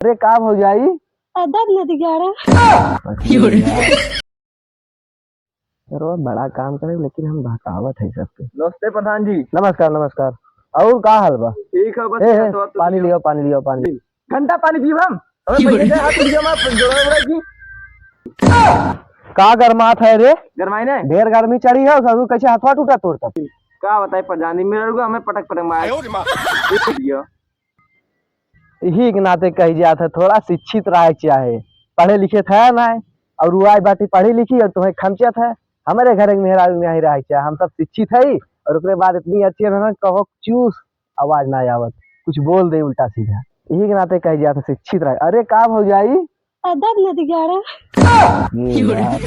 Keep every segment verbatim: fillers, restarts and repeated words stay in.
अरे का भौजाई? अदब न दिगाड़ा। अरे बड़ा काम करे, लेकिन हम बहकावत है सबके। नमस्ते प्रधान जी। नमस्कार, नमस्कार। और का हाल बा? ठीक है, बस ए, ए, हाथ वाथ पानी लियो, पानी लियो, पानी। घंटा पानी पीब हम? हमें पैसे दे, हाथ लियो, मैं जोड़ा उड़ा की। का गरमात है रे? गरमाई ने? ढेर गर्मी चढ़ी है, सब कैसे हथवा टूटा तोर तब? का बताई प्रधान जी, मेरा रुआ हमें पटक पटक मार। आयो रे माँ। ये दियो। यही के नाते कही जात है, थोड़ा शिक्षित रहे के चाहे। पढ़े लिखे थे ना, और वो आई बाटी पढ़ी लिखी और तुम्हें खमचत है। हमारे घर में मेहरारू नहीं रहे के चाहे, हम सब शिक्षित है। और ओकरे बाद इतनी अच्छी है ना, कहो चूस, आवाज ना आवत, कुछ बोल दे उल्टा सीधा। यही के नाते कही जात है, शिक्षित रहे। अरे का भौजाई? अदब न दिगाड़ा। ये यार।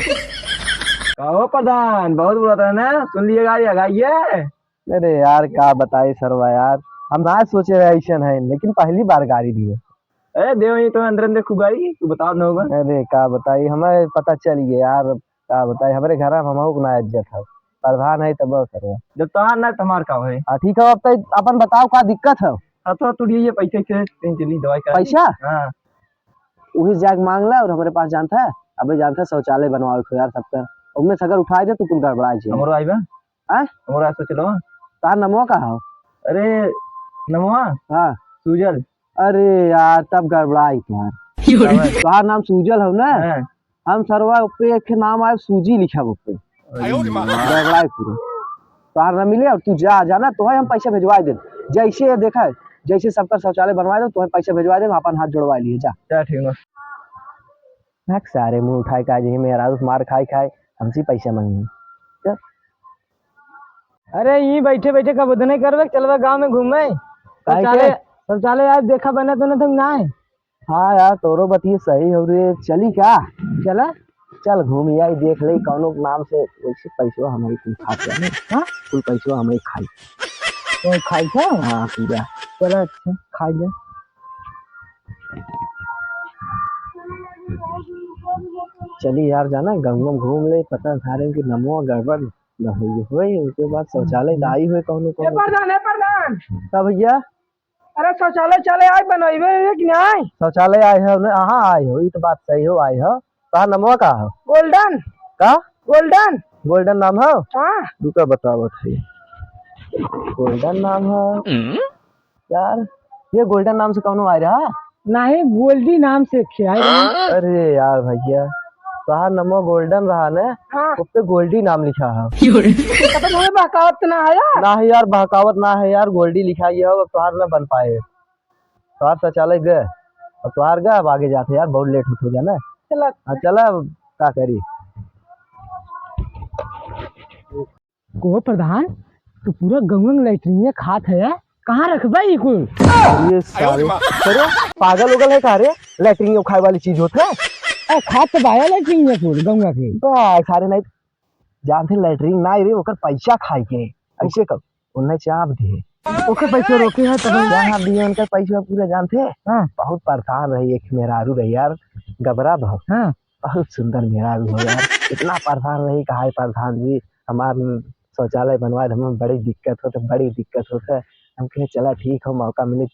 कहो प्रधान, बहुत बुरा था ना, सुन लिए गाड़ी लगाइए। अरे यार, का बताई सरवा यार, हम ना सोचे रहे ऐसन है, लेकिन पहली बार गाड़ी दिए। अरे देव, ये तो अंदर अंदर खूब गाड़ी, तू बताओ ना होगा। अरे का बताई, हमें पता चल गया यार, का बताई, हमारे घर में हमहू को ना इज्जत है, प्रधान है तब सरवा। जब तोहार ना, तो हमार का है? हाँ ठीक है, अब तो अपन बताओ का दिक्कत है? हाँ तो तू ये पैसे से कहीं चली दवाई करा। पैसा? हाँ। वही जाके मांग ला और हमारे पास जानता है, अबे जानता है शौचालय बनवावे को यार सबका, उनमें से अगर उठाए दे तो कुल गड़बड़ा जाए। हमरो आई बा। हाँ? हमरो आज सोच लो। तार नमवा का हो? अरे, नमवा? हाँ। सूजल। अरे यार, तब गड़बड़ाई तोहार। तोहार नाम सूजल हो ना? हाँ। हम सरवा पे एक नाम आए, सूजी लिखा हो पे। अरे यार। गड़बड़ाई पूरा। तोहार ना मिले और तू जा, जाना, तोहे हम पैसा भेजवा दे। जैसे देखा, जैसे सबका शौचालय बनवा दे, तोहे पैसा भेजवा दे, अपन हाथ जोड़वा लिए, जा। चल, ठीक है। हक सारे मुंह उठाए का, जही मेहरारू से मार खाए खाए, हमसे पैसा मांगी। चल। अरे, यहीं बैठे बैठे कब उतने करबे, चलबे गाँव में घूमे। काहे के? शौचालय, शौचालय आज देखा बने तो ना, तुम ना आए। हाँ यार, तोरो बतिये सही हो रे, चली का? चला। चल घूम आई, देख ले कौनो नाम से वैसे पैसवा हमारी कुल खा जाए। हाँ? कुल पैसवा हमारी खाई। तो खाई था? हाँ, पूरा। चला अच्छा, खाई ले। चली यार, जाना गाँव में घूम ले, पता सारे कि नमवा गड़बड़ न होई, होई, उसके बाद शौचालय तो आई हुए कौनो ए कौनो। प्रधान, ए प्रधान। का भैया? अरे शौचालय चले आई बनइबे एक न्याय। शौचालय आए हो ने? हाँ आए हो, ई तो बात सही हो, आए हो। तोहार नमवा का हो? गोल्डन। का? गोल्डन। गोल्डन नाम हो? हाँ। रुका बतावत है। गोल्डन नाम हो? हम्म। यार, ये गोल्डन नाम से कौनो आए रहा? नहीं, गोल्डी नाम से एक ठे आए रहा। अरे यार भैया, तोहार नमवा गोल्डन रहा ने? हाँ। उस पे गोल्डी नाम लिखा है। तो हमें बहकावत ना है यार। ना है यार, बहकावत ना है यार, गोल्डी लिखा गया हो, अब तोहार ना बन पाए। तोहार शौचालय गए, अब तोहार गए, अब आगे जाते यार, बहुत लेट होत हो जाना। चला। हाँ, चला, अब का करी? को प्रधान, तू पूरा गौवा में लैट्रिन खात है, कहाँ रखबा ई कुल? ये सारे, अरे पागल उगल है का रे? लैट्रिन खाए वाली चीज होत है? ए, खात तो बाया लैट्रिन कुल गौवा के। बा, सारे नहीं जानते, लैट्रिन ना रे, ओकर पैसा खाए के। ऐसे कर, उन्हें चाप दिए। ओकर पैसा रोके है तब। चाप दिए, उनका पैसा पूरा जानते। हाँ। बहुत परेशान रही, एक मेहरारू रही यार, गबरा बहुत। हाँ। बहुत सुंदर मेहरारू हो यार, इतना परेशान रही, कहा है प्रधान जी, हमार शौचालय बनवा दे, हमें बड़ी दिक्कत होत, बड़ी दिक्कत होत है। हम कहे चला ठीक हो, मौका मिली,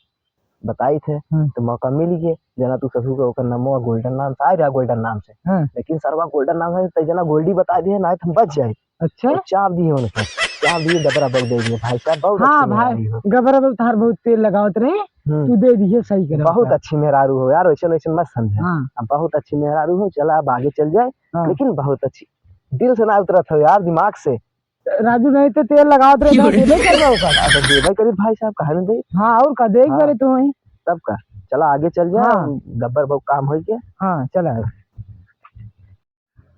बताई थे, हम्म। तो मौका मिल गए। जना तू ससुर का ओकर नमवा गोल्डन नाम से आए रहा, गोल्डन नाम से। हाँ। लेकिन सरवा गोल्डन नाम से, तो जना गोल्डी बता दिए, ना तो हम बच जाए। अच्छा। और चाप दिए उनके, चाप दिए, गबरा बहू दे दिए भाई साहब, बहुत हाँ अच्छी भाई, मेहरारू हो। गबरा बहू तोहार बहुत तेल लगावत रहे, हम्म। तू दे दिए, सही करे बहुत बता। अच्छी मेहरारू हो यार, वैसे वैसे मत समझे। हाँ। अब बहुत अच्छी मेहरारू हो, चला अब आगे चल जाए, हाँ। लेकिन बहुत अच्छी, दिल से ना उतरत हो यार, दिमाग से। राजू नहीं तो तेल लगावत रहे, तो देबे करबे ओकर। हाँ, तो देबे करी भाई साहब, काहे न दे? हाँ, और का देख हाँ। करे तू वहीं। तब का, चला आगे चल जाए, हाँ। गब्बर बहू काम होई के। हाँ, चला।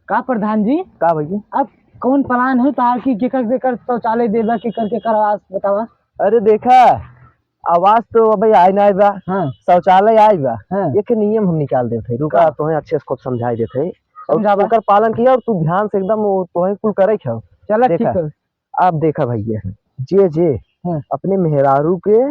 का प्रधान जी? का भैया? अब कौन plan हो तार की केकर केकर शौचालय देबा, केकर केकर आवास बतावा? अरे देखा, आवास तो अबे आए ना आए बा, हाँ। शौचालय आए बा। हाँ। एक नियम हम निकाल देत है, रुका, का? तोहे अच्छे से खूब समझाई देत है। और समझावा। ओकर पालन किया और तू ध्यान से एकदम वो तोहे कुल करे के हो। चला, देखा, ठीक है। आप देखा भैया, जे जे हाँ। अपने मेहरारू के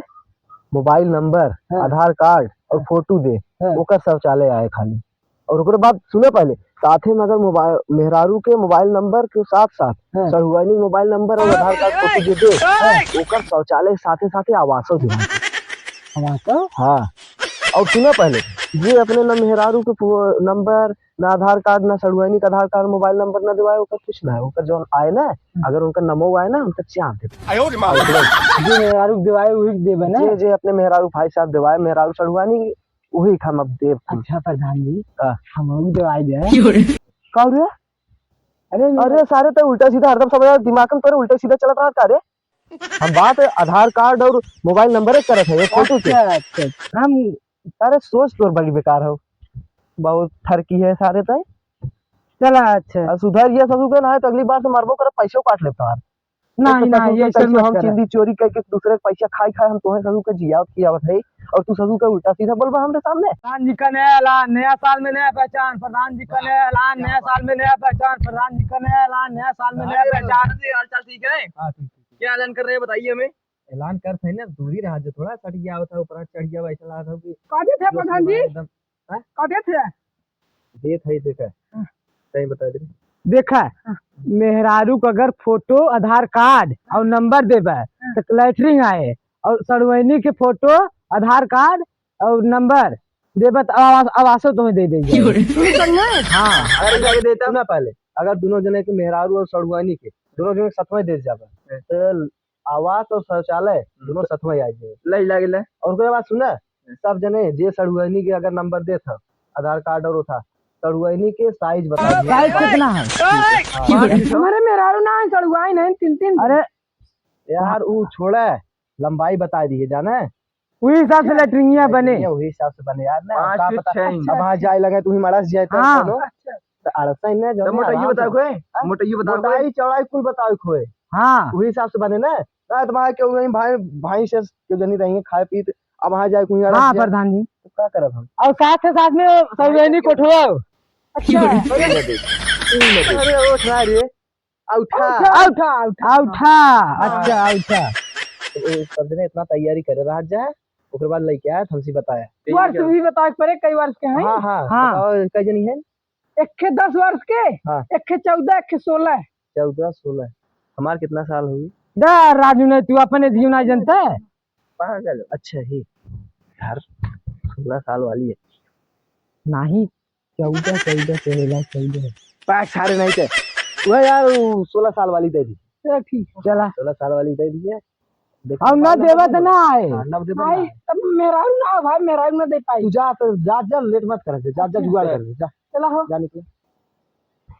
मोबाइल नंबर, हाँ। आधार कार्ड और हाँ। फोटो दे, हाँ। ओकर शौचालय आए खाली। और ओकरे बाद सुने पहले, साथे में अगर मोबाइल, मेहरारू के मोबाइल नंबर के साथ साथ हाँ। सढ़ुआइनी मोबाइल नंबर और आधार कार्ड फोटो दे दे, हाँ। ओकर शौचालय साथे साथे आवासो दे। आवासो? हाँ। और सुना पहले, जे अपने ना मेहरारू के फो-, नंबर, ना आधार कार्ड, ना सड़ुआइनी के आधार कार्ड, मोबाइल नंबर ना देवाए, ओकर कुछ ना है। ओकर जौन आए ना, हम्म। अगर उनका नमो आए ना, उनका चाप दे। आयो रे माँ। जे मेहरारू के देवाए, वही के देबे ना। जे, जे अपने मेहरारू भाई साहब देवाए, मेहरारू सड़ुआइनी, वही के हम अब देब। अच्छा प्रधान जी, हाँ। हम लोग देवाए दे। का रे? अरे, अरे सारे, तो उल्टा सीधा हरदम सब दिमाग में तोरे उल्टा सीधा चलत रहत का रे? हम बात आधार कार्ड और मोबाइल नंबर एक करत है, ये फोटो के। अच्छा, अच्छा, हम अरे सोच तोर बड़ी बेकार हो, बहुत ठरकी है सारे तय। चला, अच्छा। और सुधर गया ससुर के, ना है तो अगली बार से मारबो करब, पैसो काट लेब तोहार। नहीं, एक तो ससुर नहीं, के ये सब पैसों मत हम करा। चिंदी चोरी करके दूसरे के पैसा खाई खाई हम तोहे ससुर के जियावत खियावत है, और तू ससुर के उल्टा सीधा बोलबा हमरे सामने। प्रधान जी का नया ऐलान, नया साल में नया पहचान। प्रधान जी का नया ऐलान, नया साल में नया पहचान। प्रधान जी का नया ऐलान, नया साल में नया पहचान। प्रधान जी, हाल चाल ठीक है? हाँ, ठीक, ठीक, ठीक। क्या ऐलान कर रहे हैं, बताइए हमें। ऐलान कर सही ना, दूरी रहा जो थोड़ा सट गया होता, ऊपर चढ़ गया, वैसा लगा था कि काटे थे दोस्त प्रधान जी? एकदम, हाँ? काटे थे? देत है, देखा। हाँ। सही बता दे। देखा, हाँ। मेहरारू को अगर फोटो, आधार कार्ड और नंबर देबे, हाँ। तो लैटरिन आए, और सड़ुआइनी के फोटो, आधार कार्ड और नंबर देबे, तो आवास, आवासो तुम्हें दे देंगे। क्यों रे? हाँ। अरे, जाके देता। सुना पहले, अगर दोनों जने के मेहरारू और सड़ुआइनी के, दोनों जने के सथवा दे जाबे, हाँ। तो आवास और शौचालय हम्म। दोनों सथवा आ जाए। लई लागे ला। और कोई बात सुना, हम्म। सब जने जे सड़ुआइनी के अगर नंबर देत ह, आधार कार्ड और उठा, सड़ुआइनी के साइज बता दिए। साइज कितना है? हाँ। हमारे मेहरारू ना है, सड़ुआइन है, तीन तीन। अरे यार, उ छोड़ा, लंबाई बता दिए, जाना है? वही हिसाब से लैट्रिनिया बने। लैट्रिनिया वही हिसाब से बने यार, ना, पाँच का फीट पता, छह इंच। अब वहाँ जाए लगे, तू ही मड़स जाए, तो हाँ। कोनो? तो अड़सा ही ना, तो जौन मोटाई आराम बताओ से। कोई? हाँ? मोटाई बताओ कोई? मोटाई, चौड़ाई कुल बताओ कोई। हाँ। वही हिसाब से बने ना। ना, तो वहाँ के वहीं भाई, भाई से के जनी रही है, खाए पीए, अब वहाँ जाए कोई अड़स हाँ, जाए। प्रधान जी। तो का करब हम? और साथ के साथ में सड़ुआइनी कोठवा। अच्छा। अरे, अरे, अरे, उठ रहा रे। औठा। औठा, औठा, औठा। औठा, हाँ। अच्छा, औठा। तो ओ, सब जने इतना तैयारी करे रहा जा, ओकर बाद लइके आया, हमसे बताया। वर्ष भी बतावे के पड़े, कई वर्ष के हैं? हाँ, हाँ, हाँ। बताओ, कई जनी है? एक खे दस वर्ष के, हाँ। एक खे चौदह, एक खे सोलह। चौदह, सोलह। हमार कितना साल होई? दा, राजू नहीं, तू अपने जीव नहीं जानता है? पागल। अच्छा ही, यार, सोलह साल वाली है। नहीं, चौदह, चौदह, सोलह, चौदह। पाँच साढ़े नहीं थे। वह यार, वो सोलह साल वाली दे दी। चला, ठीक है। चला। सोलह साल वाली दे दी है। देखो, और ना बाल देवा तो ना आए। हाँ, ना देवा ना भाई, आए। तब मेहरारू ना हो भाई, मेहरारू ना दे पाई। तू जा, तो जा, जा, लेट मत कर, जा, जा, ठीक जुगाड़ है। कर, जा। चला हो। जा निकल।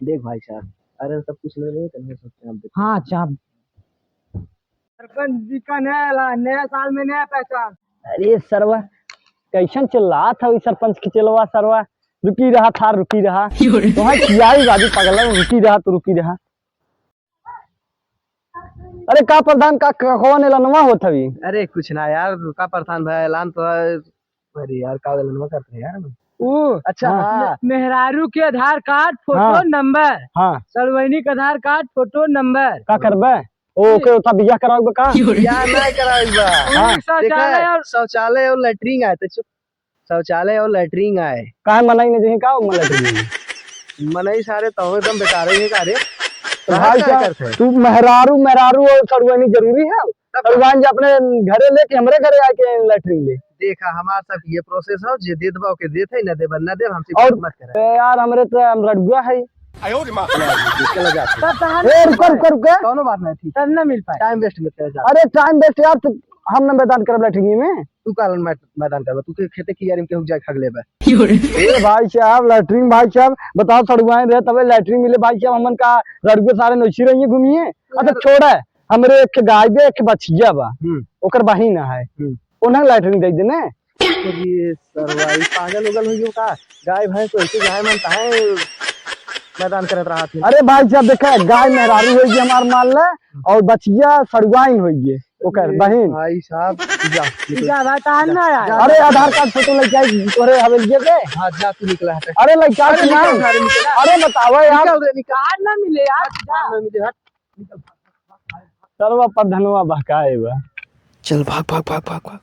देख भाई साहब, अरे सब कुछ ले रहे हैं, तनिया सब चाप दे। हाँ, चाप। सरपंच जी का नया ऐलान, नया साल में नया पहचान। अरे सरवा, कैसन चिल्लात हवी सरपंच के चेलवा सरवा? रुकी रहा था, रुकी रहा। क्यों रे? तुम्हारे खियाई बाजी पगला, रुकी रहा तो रुकी रहा। अरे का प्रधान का, का कौन एलनवा होत हवी? अरे कुछ ना यार, का प्रधान भाई, ऐलान तो है। अरे यार, का एलनवा करते हैं यार? ऊ, अच्छा, हाँ। हाँ। मे-, मेहरारू के आधार कार्ड, फोटो, हाँ। नंबर। हाँ। सड़ुआइनी के आधार कार्ड, फोटो, नंबर। का करबे? ओ, ओके, ओथा बियाह कराओगे का? बियाह ना कराओगे बा। हाँ। शौचालय देखा है, और शौचालय और लैट्रिन आए थे। शौचालय और लैट्रिन आए। काहे मनई ने जहीं का मन लैट्रिन में? मनई सारे तो एकदम बेकार है का रे? तो भाई का साहब, करते हैं? तू मेहरारू, मेहरारू और सड़ुआइनी जरूरी है? तब सड़ुआइन जे अपने घरे ले कि हमरे घरे आके लैट्रिन ले? देखा, हमार सब ये प्रोसेस हो, जे दे देबा ओके देत है, ना देबा ना देब, हमसे और बात मत करे। ए यार, हमरे तो हम रड़ुआ है। आयो रे माँ। चला जा। तब तो हम ए, रुका, रुका, रुका। कौनो बात नहीं, ठीक। तब ना मिल पाए। टाइम वेस्ट मत करे जा। अरे टाइम वेस्ट यार, तू हम ना मैदान करब लैट्रिन में। तू कालन मै-, मैदान करबा, तू के खेते कियारी में केहू जाए खगले बा। ए भाई साहब, लैट्रिन भाई साहब, बताओ सड़ुआइन रहे तबे लैट्रिन मिले भाई साहब, हमन का रड़ुए सारे नौसी रहिए घूमिए। अच्छा यार। छोड़ा, हमरे एक गाय बे, एक बछिया बा, हम्म। ओकर बहिन है, हम्म। उन्हें लैट्रिन दे देने। अरे सरवा, ई पागल उगल हो गयो का? गाय भैंस तो ऐसे गाय मन काहे मैदान करत रहत है? अरे भाई साहब, देखा, गाय मेहरारू होई गई हमार, मान ले, और बछिया सड़ुआइन होई गई, ओकर अरे बहिन। भाई साहब, जा, निकल। जा भाई, तहार जा, ना यार। जा, अरे जा। आधार कार्ड फोटो लेके आई तोरे हवेलिये के। हाँ, जा, तू निकला हटे। अरे लइका अरे के निकल, नाम। अरे निकल। अरे बतावा यार। निकल रे, निकल। कार्ड ना मिले यार। कार्ड ना मिले, हट। निकल। सरवा प्रधनवा बहकाए बा। चल भाग, भाग, भाग, भाग, भाग।